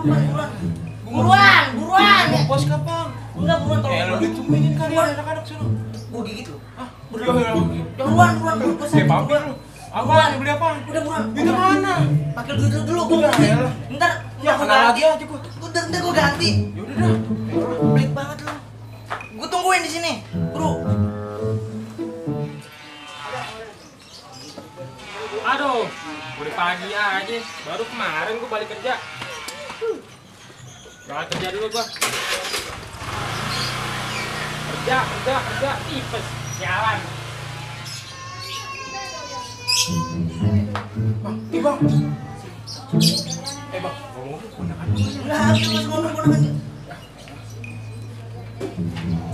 buruan. Buruan. Bos kapan? Enggak buruan tolong. Lu ditungguin kali anak-anak sono. Gua gigit lu. Hah? Buruan. Gua Kayak pamer lu. Apaan? Beli apaan? Udah buruan. Itu mana? Pakai duit lu dulu gua ganti. Ntar Ya gua kenal ganti. lagi aja gua. Ntar gua ganti. Ya udah dah. Pelit banget lu. Gua tungguin di sini. Bro. Aduh, udah pagi aja. Baru kemarin gua balik kerja. Berangkat kerja dulu gua. Kerja. Tipes. Sialan. Bang, bang. Bang, ngomong ponakan lu. Enggak habis mas ngomong ponakan.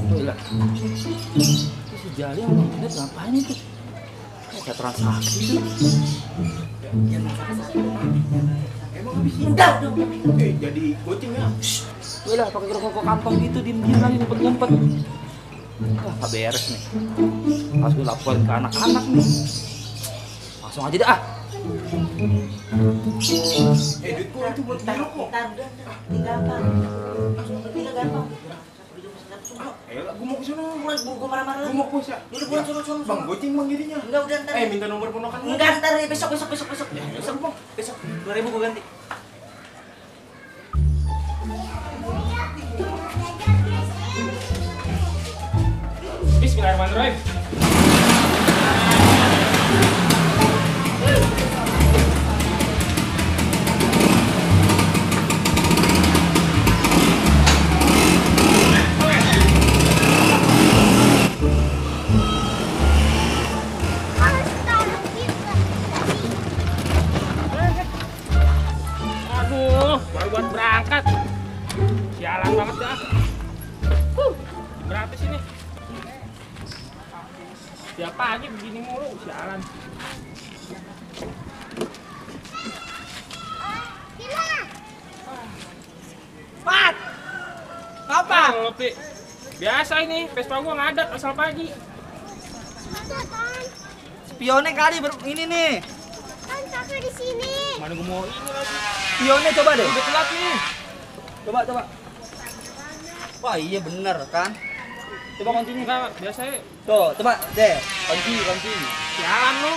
Gila. Itu si Jali sama Bang Junet ngapain itu? Kayak transaksi tuh. Emang habis Udah. jadi goceng ya? Udah pakai rokok kantong gitu diem-diem lagi ngumpet-ngumpet. Wah, gak beres nih. Harus gue laporin ke anak-anak nih. Langsung aja dah. Duit gua itu buat beli rokok. Ntar udah. Tinggal apa? Tinggal gampang. Gua mau ke sono. Gua marah-marah Gua lagi. mau puasa. Udah buruan sono. Bang, goceng bang jadinya. Enggak udah ntar. Minta nomor ponakan lu. Enggak ntar besok. Besok 2.000 gua ganti. Bismillahirrahmanirrahim. Aduh, baru buat berangkat. Sialan banget dah. Berapa sih nih? Tiap pagi begini mulu, sialan. Pat. Apa? Halo, Pi. Biasa ini, Vespa gua ngadat asal pagi. Spionnya kali ini nih. Kan sampai di sini. Mana gua mau ini lagi? Spionnya coba deh. Udah telat nih. Coba. Wah iya bener kan. Coba kunci nih. Enggak, biasanya Tuh, coba deh. Kunci. sialan lu.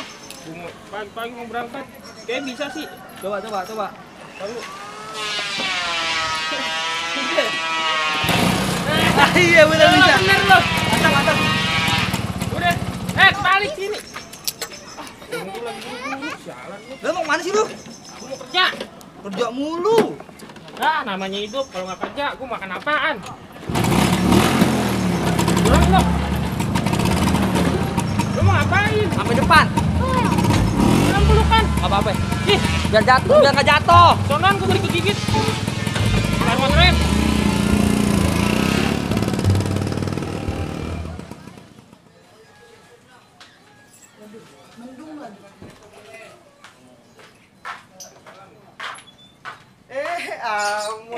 Gua pagi-pagi mau berangkat. Kayak bisa sih. Coba. Lalu Iya bener bisa. bener lu. Mantap. Udah. Balik sini. Tunggu lagi dulu, sialan lu. Lu mau mana sih lu? Gua mau kerja. Kerja mulu. Nah, namanya hidup. Kalau nggak kerja, gua makan apaan? Pulang lu. Lu mau ngapain? Sampai depan. Pulang pelukan. Apa-apa. Ih, Biar nggak jatuh. sonon gua beri kegigit. Bismillahirrahmanirrahim.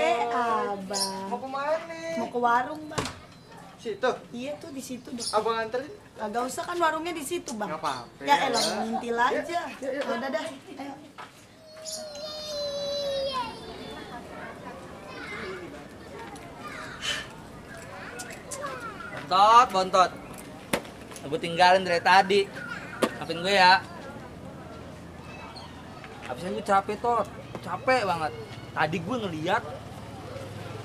Abang. Mau kemana? Mau ke warung, Bang. Situ. Iya tuh di situ, Dok. Abang anterin. Agak usah kan warungnya di situ, Bang. Nggak apa-apa. Ya elah, ngintil aja. Udah dah. Ayo. Bontot. Gue tinggalin dari tadi. Maafin gue ya. Habisnya gue capek, Tot. Capek banget. Tadi gue ngeliat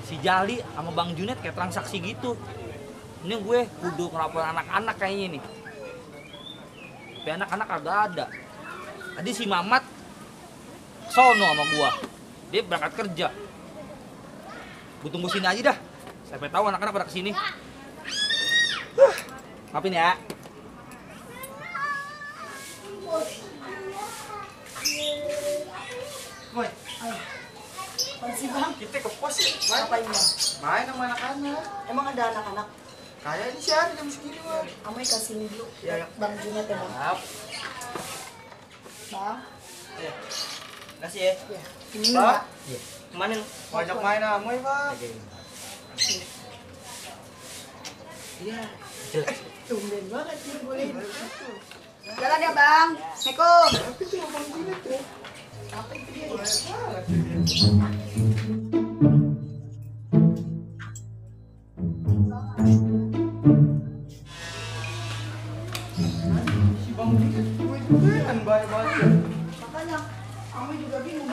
si Jali sama Bang Junet kayak transaksi gitu. Ini gue kudu ngelapor anak-anak kayaknya nih. Tapi anak-anak kagak ada. Tadi si Mamat sono sama gua. Dia berangkat kerja. Gue tunggu sini aja dah. Sampai tahu anak-anak pada kesini. Maafin ya. Woi, Apa sih, Bang? kita ke pos ya. Ngapain, Bang? Main sama anak-anak. Emang ada anak-anak? Kayak ini sih ada jam segini, Bang. Kamu kasih dulu. Ya. Bang Junet ya, Bang. Maaf. Bang. Ya. Kasih ya. Ya. Ini Bang. Mbak. Kemana? Ngajak main sama ya, Bang. Iya. Tumben banget dia boleh. Jalan ya, Bang. Assalamualaikum. Tapi cuma Bang Junet tuh. Apa itu dia? Kan baik banget. Makanya kami juga bingung.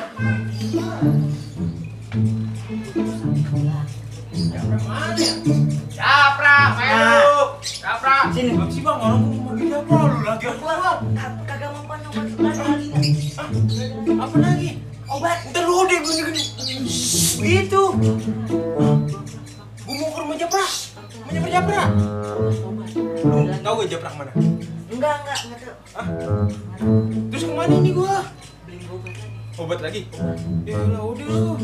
Capra, ayo. Capra. Sini. Bang sih bang, orang mau mobil apa lu lagi apa? Kagak mempan obat lagi. Apa lagi? Obat. Udah lu deh gini. Begitu. Gua mau ke rumah Japra. Rumah Japra. Lu tahu gak Japra mana? Enggak tahu. Hah? Terus kemana ini gua? Beli obat lagi. Obat lagi? Ya lah udah lu.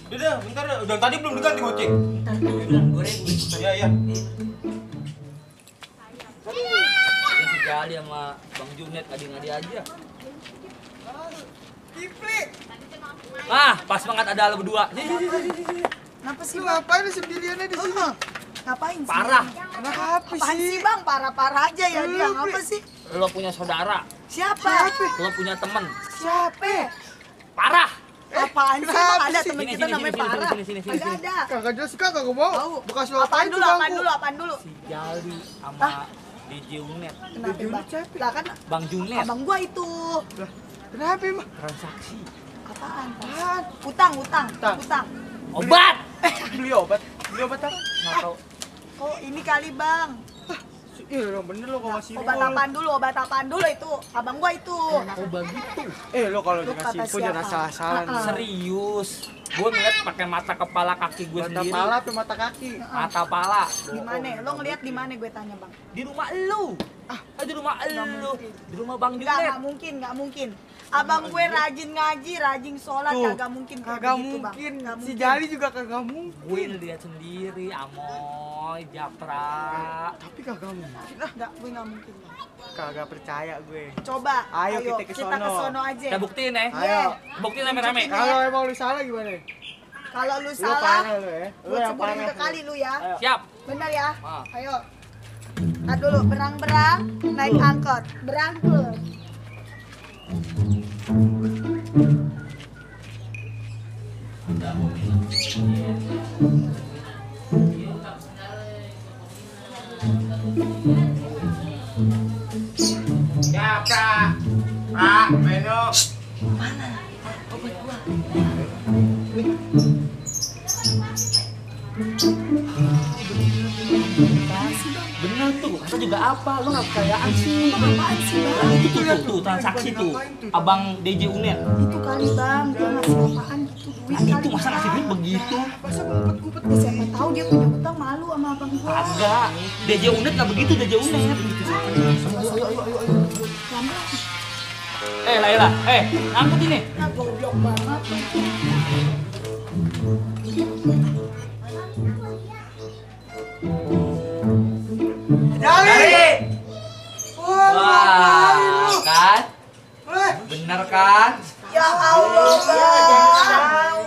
Udah, bentar. Udah tadi belum diganti goceng. Ntar udah goreng. Iya, iya. Ini si Jali sama Bang Junet ngadi-ngadi aja. Kiplik. Ah, pas banget ada lo berdua. Sini. Kenapa sih Lu bang? ngapain lu sendiriannya di sini? Ngapain sih? Parah. Kenapa Apaan sih bang? Parah-parah aja ya dia. Apa sih? Lo punya saudara, Siapa? lo punya temen. Siapa? Parah. Apaan sih bang? Ada teman Sini, kita sini, namanya sini, Parah. sini. Kagak ada. Kagak jelas kagak mau. Tahu. Bekas lu Apaan dulu? Apaan dulu? Si Jali sama DJ Unet. Kenapa bang? Lah kan Bang Junet abang gua itu. Kenapa emang? transaksi Apaan? Apaan? Utang. obat. Beli obat. Beli obat apa? Nggak tahu. Oh ini kali bang. Iya dong bener lo kalau masih Obat apaan dulu itu? Abang gua itu. Obat gitu. lo kalau Lu dikasih kata info jangan siapa? salah-salah. Serius. Gue ngeliat pakai mata kepala kaki gue Mata sendiri. pala tuh mata kaki. Mata pala. Di mana? Lo ngeliat di mana gue tanya bang? Di rumah lu. Di rumah lu. Di rumah Bang Enggak, Junet. nggak mungkin. Abang gue rajin ngaji, rajin sholat, Tuh, kagak mungkin kayak Kagak begitu, Bang. mungkin. Nggak Si mungkin. Jali juga kagak mungkin. Gue lihat sendiri, Amoy, Japra. Tapi kagak mungkin. Nggak, gue nggak mungkin. Bang. Kagak percaya gue. Coba, Ayo kita ke kita ke sono. sono aja. Kita buktiin ya. Ayo. Buktiin rame-rame. Kalau emang lu salah gimana? Kalau lu Lu salah, parah lu ya. Lu gue yang sebutin parah. ke kali lu ya. Siap. Bener ya? Ah. Ayo. Dulu, berang-berang, naik angkot. Berangkut. Capra. Pak, Beno. Bener tuh, kata juga apa? Lu nggak percayaan sih. Apaan sih, Bang? Itu tuh, transaksi tuh. Abang DJ Unet. Itu kali, Bang. Dia ngasih apaan gitu. Duit Nah, kali, itu masa ngasih Bang. duit begitu? Masa ngumpet-ngumpet? Ya, siapa tahu dia punya utang, malu sama abang gua. Agak. DJ Unet nggak begitu, DJ Unet. Laila, angkut ini. Nah, goblok banget. Jali! Wah, kan? Bener kan? Ya Allah, Bang.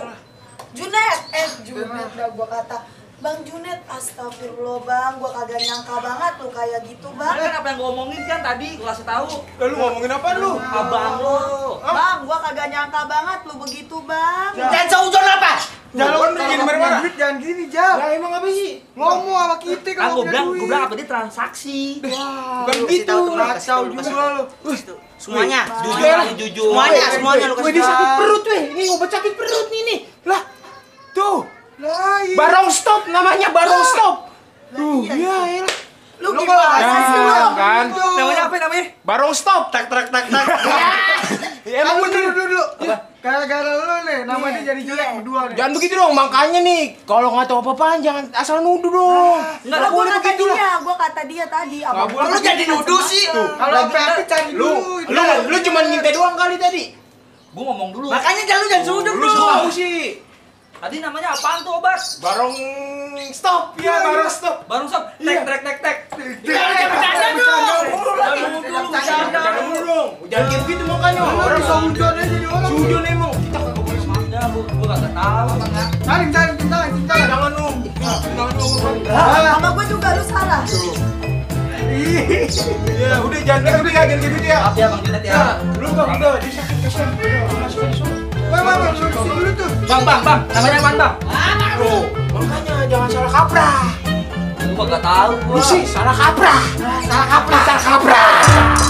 Junet, Junet dah gua kata. Bang Junet, astagfirullah Bang, gua kagak nyangka banget lu kayak gitu Bang. Kan apa yang gue omongin kan tadi, gue kasih tahu. Lu ngomongin apa lu? Abang lo. Bang, gua kagak nyangka banget lu begitu Bang. Jangan seuzon apa? Jangan bikin marah-marah. Jangan gini, Jal. Lah emang apa sih? Ngomong sama kita Kan kalau gue punya bilang duit. apa dia transaksi. Bukan gitu. Kacau juga lu. Semuanya, Jujur kali, jujur. semuanya lu Gue kasih di sakit tahu. perut weh. Ini obat sakit perut nih. Lah. Tuh. Lah, iya. Barong stop namanya, barong stop. Tuh, iya, elah. Lu Lu gimana kalau sih lu? kan? Namanya apa namanya? Barong stop, tak tak tak tak. Ya, emang bener dulu. Gara-gara lu nih, nama dia jadi jelek berdua nih. Jangan begitu dong, makanya nih kalau nggak tahu apa-apaan jangan asal nuduh dong. Enggak Lah, gua boleh kata begitu lah. dia, gua kata dia tadi. Abang boleh. gua Lu jadi macam-macam. nuduh sih. Kalau apa cari Lu dulu. lu cuma minta doang kali tadi. Gue ngomong dulu. Makanya jangan sudut Lu dong. tahu sih. Tadi namanya apaan tuh obat? Barong stop. Iya, barong stop. Baru sob. Tek. Jangan bercanda dong. Jangan dulu dong. Jangan gitu gitu makanya. Orang Sudon aja jadi orang. sudut emang. Kita kagak boleh semangat. Ya, gue gak tahu bang ya. Saling, cinta. Jangan dong. Jangan dong. Sama gua juga lu salah. Ya udah jangan gitu ya, jangan gitu ya. Maaf ya bang Junet ya. Lu bang udah disakit kasihan. Wah, solusi dulu tuh. Bang, namanya apaan bang? Tuh, makanya jangan salah kaprah. Gue gak tahu Lu gue. sih salah kaprah. Salah kaprah.